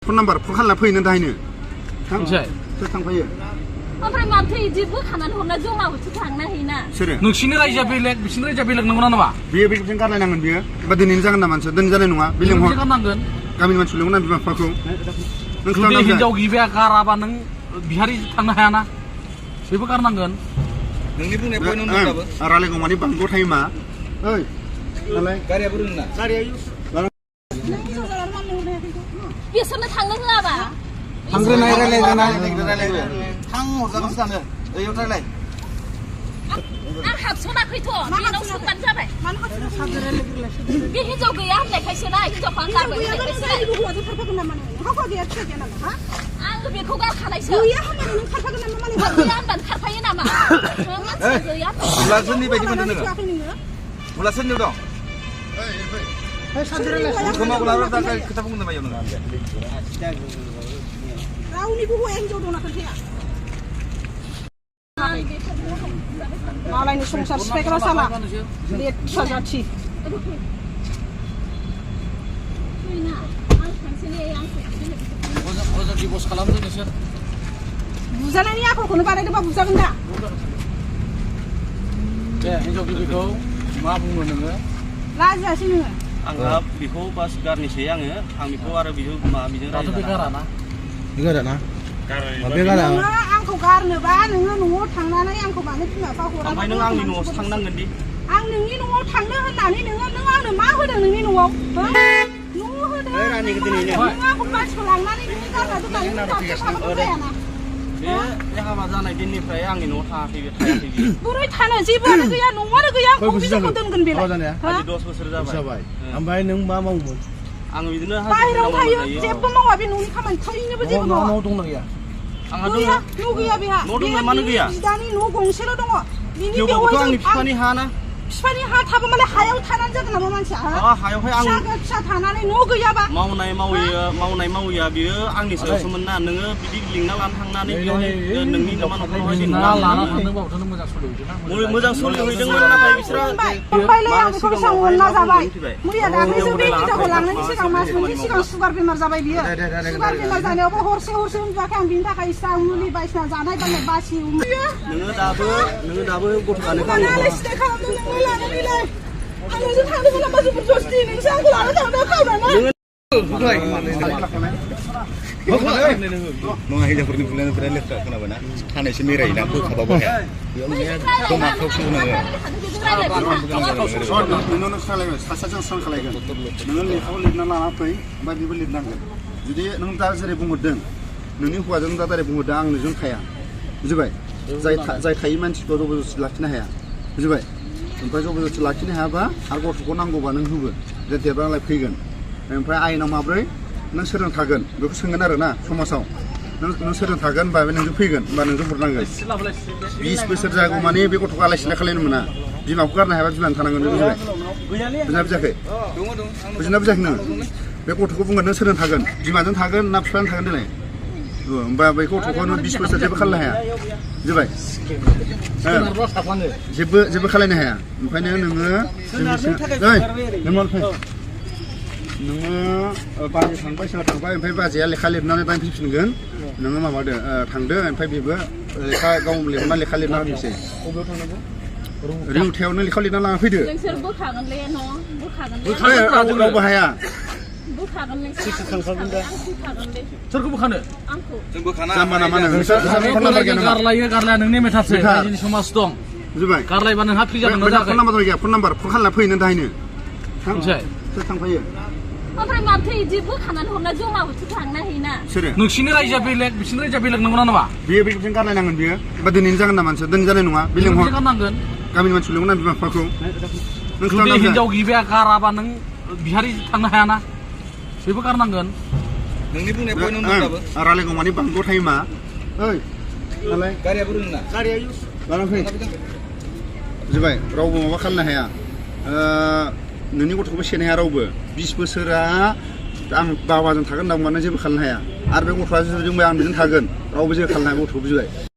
phone number phone खालामना फैनो दाहायनो सोर थांफायो ओमफ्राय माथो इदि बोखानानै हरना जमाबोसो थांना हैना सोरो नोंसिनि रायजोआ बेलेग बिसिनि रायजोआ बेलेग नंगौना नङा बियो बेजों गारलायनांगोन बियो एबा दिनैनो जागोन ना मानसि दिनै जानाय नङा बे लिंहर गारनांगोन गामिनि मानसि लिंहरना बिमा बिफाखौ जुदि हिनजाव गिबिया गाराबा नों बिहारि थांनो हायाना बेबो गारनांगोन नोंनि बुंनाय पइन्ट दंबाबो रायलायगौ माने बांद्राय थायो मा ओइ नालाय गारियाबो रोङो ना गारिया बिसोरनो थांनो होआबा थांग्रोनाय रायलायजाना थां हरजागोनसो सानो ओइयाव रायलाय आं हाबसनाखैथ' बेनाव सोंबानो जाबाय बे हिनजाव गैया होननायखायसो ना हिनजावखौ आं गारबाय होननायखायसो आङो बेखौ गारखानायसो गैया होनबानो खारफायो नामा मानसिया गैया अब्ला सोरनि बायदि मोनदों नोङो अब्ला सोरनियाव दं खोथा बुंनो मायाव नोङो रावनिबो हौवाया हिनजाव दंना खोन्थाया मालायनि संसार सिफायग्रा साला लेथ्रा जाथि बुजानायनि आखलखौनो बानायदोंबा बुजागोन दा दे हिनजाव गिबिखौ मा बुङो नोङो लाजियासै नोङो आंहा बेखौ बास गारनोसै आङो आं बेखौ आरो बेजों गाराना नोङो आंखौ गारनोबा नोङो न'आव थांनानै आंखौ मानो बिमा बिफा हरा ओमफ्राय नों आंनि न'आवसो थांनांगोन दि आं नोंनि न'आव थांनो होननानै नों आंनो मा होदों नोंनि न'आव न' होदों नों आंखौ मानसिखौ लांनानै नोंनि गारना दोननानै जायाना बे हाबा जानाय दिननिफ्राय आंनि न'आव थायाखै बियो बोरै थानो जेबोआनो गैया न'आनो गैया आंखौ बिजोंखौ दोनगोन बेलाय 10 बोसोर जाबाय ओमफ्राय नों मा मावोमोन आं बिदिनो बाहेरायाव थायो जेबो मावा बे न'नि खामानि थायनोबो जेबो मावा न' दंना गैया आंहा गैया न' गैया बेहा न' दंना मानो गैया बिदानि न' गंसेल' दङ बिनि थेवबाबोथ' आंनि बिफानि हा ना बिफानि हा थाबा मालाय हायाव थानानै जागोन नामा मानसिया हायावहाय आं फिसा थानानै न' गैयाबा मावनाय मावैया बियो आंनि सायावसोमोन ना नोङो बिदि लिंना लानो थांनानै बेवहाय नोंनि नामा न'खरावहाय लाना थांदोंबाबोथ' नों मोजां सोलिहैदों मोजां सोलिहैदोंमोन नाथाय बिसोरो फंबायलाय आं बेखौ बेसेबां अनना जाबाय मैया दाख्लैसो बे हिनजावखौ लांनायनि सिगां मास मोननै सिगां सुगार बेमार जाबाय बियो सुगार बेमार जानायावबो हरसे उन्दुवाखै आं बिनि थाखाय इसा मुलि बायदिसिना जानाय बायनाय बासि नोङो दाबो गथ'आनो आंजों थांदोंमोन नामा जबरदस्ति नोंसो आंखौ लाना थांदों खावनानै नङा हिनजावफोरनि बुलायनायफोरा लेथ्रा खोनाबायना खानायसो मेरायोना बोखाबाबो हाया बेयाव माखौसो नोङो नोंनावनो सालायगोन सासेजों स्रां खालायगोन नोङो लेखाखौ लिरना लाना फै ओमफ्राय बेबो लिरनांगोन जुदि नों दा जेरै बुंहरदों नोंनि हौवाजों दा डाइरेक्ट बुंहरदों आं नोंजों थाया बुजिबाय जाय थायै मानसिखौ जबरदस्ति लाखिनो हाया बुजिबाय ओमफ्राय जबरदस्ति लाखिनो हायाबा आरो गथ'खौ नांगौबा नों होबो जे देरबालाय फैगोन ओमफ्राय आयेनाव माब्रै नों सोरजों थागोन बेखौ सोंगोन आरो ना समाजाव नों सोरजों थागोन होनबा नोंजों फैगोन होनबा नोंजों हरनांगोन 20 बोसोर जागौ माने बे गथ'खौ आलाय सिलाय खालायनो मोना बिमाखौ गारनो हायाबा बिमानो थानांगोन बुजिबाय बुजिना बुजियाखै बुजिना बुजियाखै नोङो बे गथ'खौ बुंगोन नों सोरजों थागोन बिमाजों थागोन ना बिफाजों थागोन देलाय होमबा बे गथ'खौ नों 20 बोसोर जेबो खालायनो हाया बुजिबाय जेबो खालायनो हाया ओंखायनो नोङो नोङो बाजै थांबाय सोरबा थांबाय ओमफ्राय बाजैया लेखा लिरनानै दाइन फैफिनगोन नोङो माबादो थांदो ओमफ्राय बेबो लेखा गाव लिरना लेखा लिरना होनोसै रिउथायावनो लेखा लिरना लाना फैदो नोंसोर बोखागोनलै न' रावबो हाया बोखागोन सोरखौ बोखानो आंखौ जों बोखाना जाम्बा नामा गारलाया नोंनि मेथारसो रायजोनि समाज दं बुजिबाय गारलायबा नोंहा फ्रि जागोन ना जागोन फन नाम्बार फन खालामना फैनो दाहायनो सोर थांफायो ओमफ्राय माथो इदि बोखानानै हरना जमाबोसो थांना हैना सोरो नोंसिनि रायजोआ बेलेग बिसिनि रायजोआ बेलेग नंगौना नङा बियो बेजों गारलायनांगोन बियो एबा दिनैनो जागोन ना मानसि दिनै जानाय नङा बे लिंहर गारनांगोन गामिनि मानसि लिंहरना बिमा बिफाखौ जुदि हिनजाव गिबिया गाराबा नों बिहारि थांनो हायाना बेबो गारनांगोन नोंनि बुंनाय पइन्ट दंबाबो रायलायगौ माने बांद्राय थायो मा ओइ नालाय गारियाबो रोङो ना लाना फै बुजिबाय रावबो माबा खालामनो हाया नोंनि गथ'खौबो सेनो हाया रावबो 20 बोसोरा आं बाबाजों थागोन होनना बुंबानो जेबो खालामनो हाया आरो बे गथ'आ जुदि बुंबाय आं बेजों थागोन रावबो जेबो खालामनो हाया गथ'खौ बुजिबाय